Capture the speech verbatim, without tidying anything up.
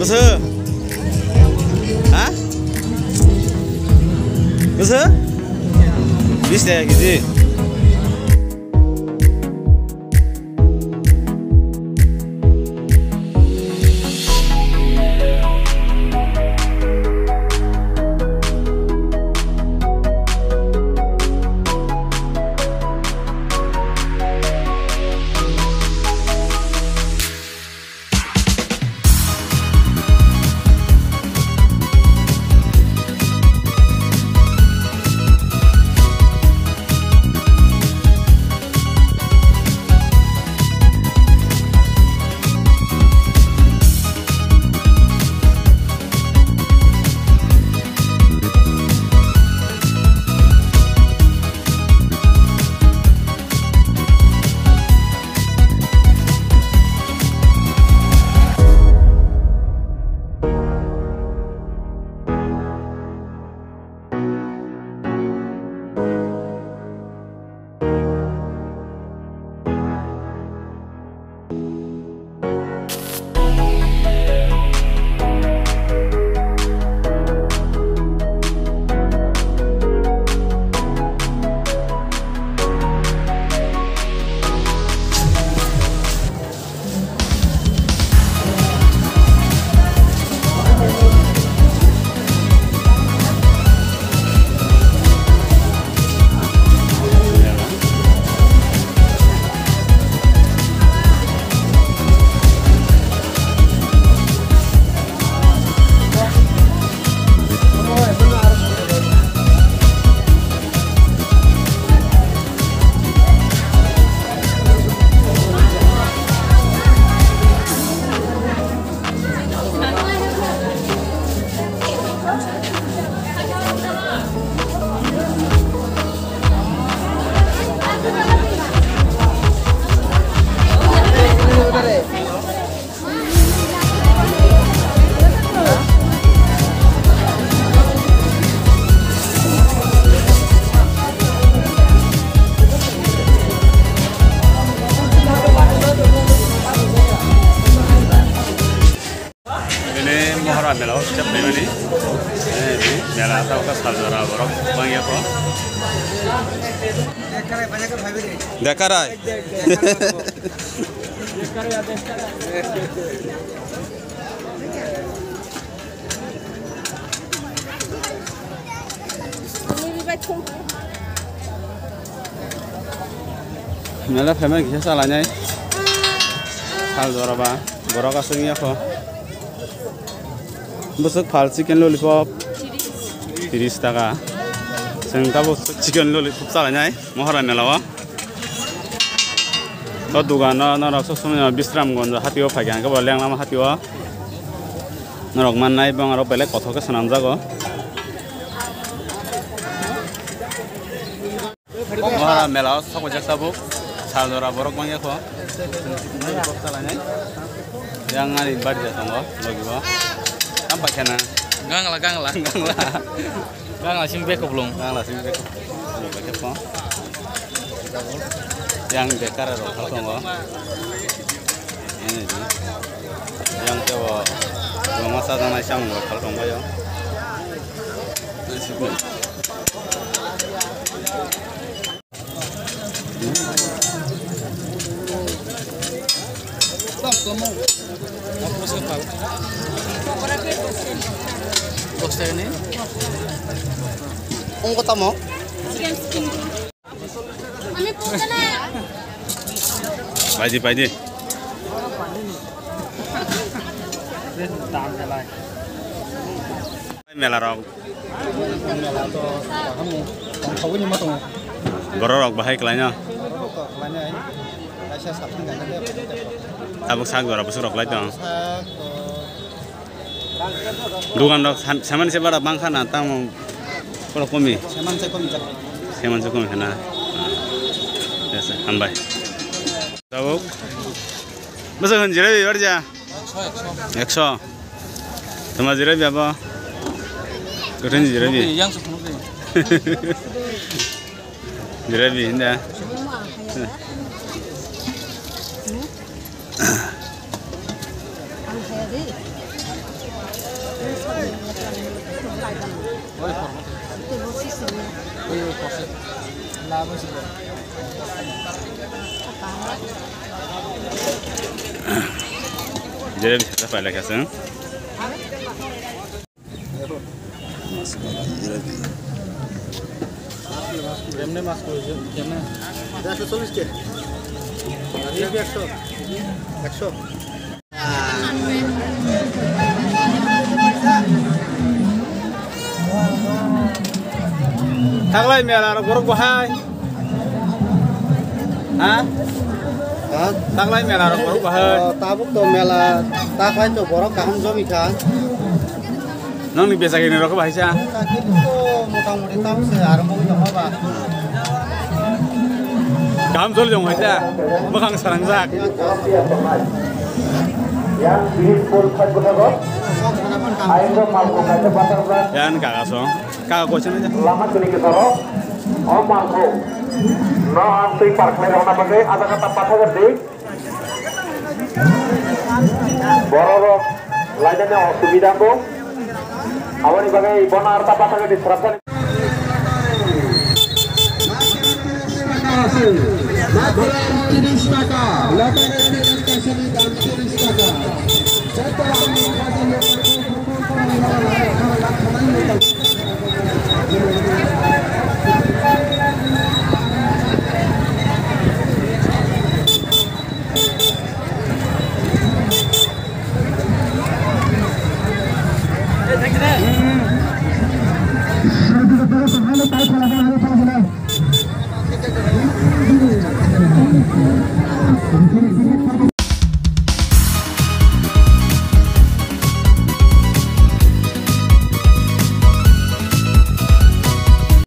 Kosok? Ha? Kosok? Bis taka kg. Ini Mohora mela o setiap hari ini. Eh, ini mela atau ke Saljora borok bang ya ko. Dekarai. Mela phaima kisa chalainai. Saljora ba borok aswk ya ko. Bwswk phal chicken lollipop tiris taka. Chwng tabuk chicken lollipop chalainai Mohora mela o. O dogano norok sob somoi Bisramganj hatio phaikha hwnkhe bo Lenglama hatio norok mannai, bong aro belai kothok khe swnamjago. Mohora mela o sok ojak tabuk. Saljora borok manya kho. Lollipop chalainai. Yang ani bari ja tongo logi bo. Tam paikha na. Gangla, gangla. Gangla. Gangla simi beko blong. Gangla simi beko. Yang bekar rok khal tongo. Ini di. Yang tebo. Roma sajanai samung rok khal tongo yo. Ongko tamo? Paidi, paidi. Mela rok. Mela to kaham ni, tongthogwi ni ma tongo. Borok rok bahai kwlaino. Borok rok kwlainai. Kaisa sathang gana de. Tabuk sak jora bwswk rok lai tong. Sak to. Dogan rok sam-, saman se bara bangkha na tamo borok komi. Saman se komi jak. Saman se komi khana. Yes, hambai. Tabuk. Bwswk hwn jirai bar ja. Ekso. Tama jirai abo. Kothin jirai. Yang sepuluh. Jirai hinda. Jere bisa pailai kaseng. Kemne mas koi je, kemne? Ekso chollish ke. Ekso. Ekso. Taklai mela rok borok bahai. Ha? Ha? Taklai mela rok borok bahai. Oh, tabuk to mela taklai to borok kaham jomi kha. Nongni bechagini rok bahai sa? Bechagini to motamoti tamo se arombo wngwi tongma ba. Kaham choli tong hai ta? Bwkhang sarangjak. Yan kaka song. Kaka kochana ja. Lama sini kita ro. Om Marco. No ang twi parkhlai rokna bagwi ada kata patha gede. Bororok lainani osubida kho. Aboni bagwi bono arta patha gede srapjani. Matro tiris taka, lottery ticket kasini dam tiris taka.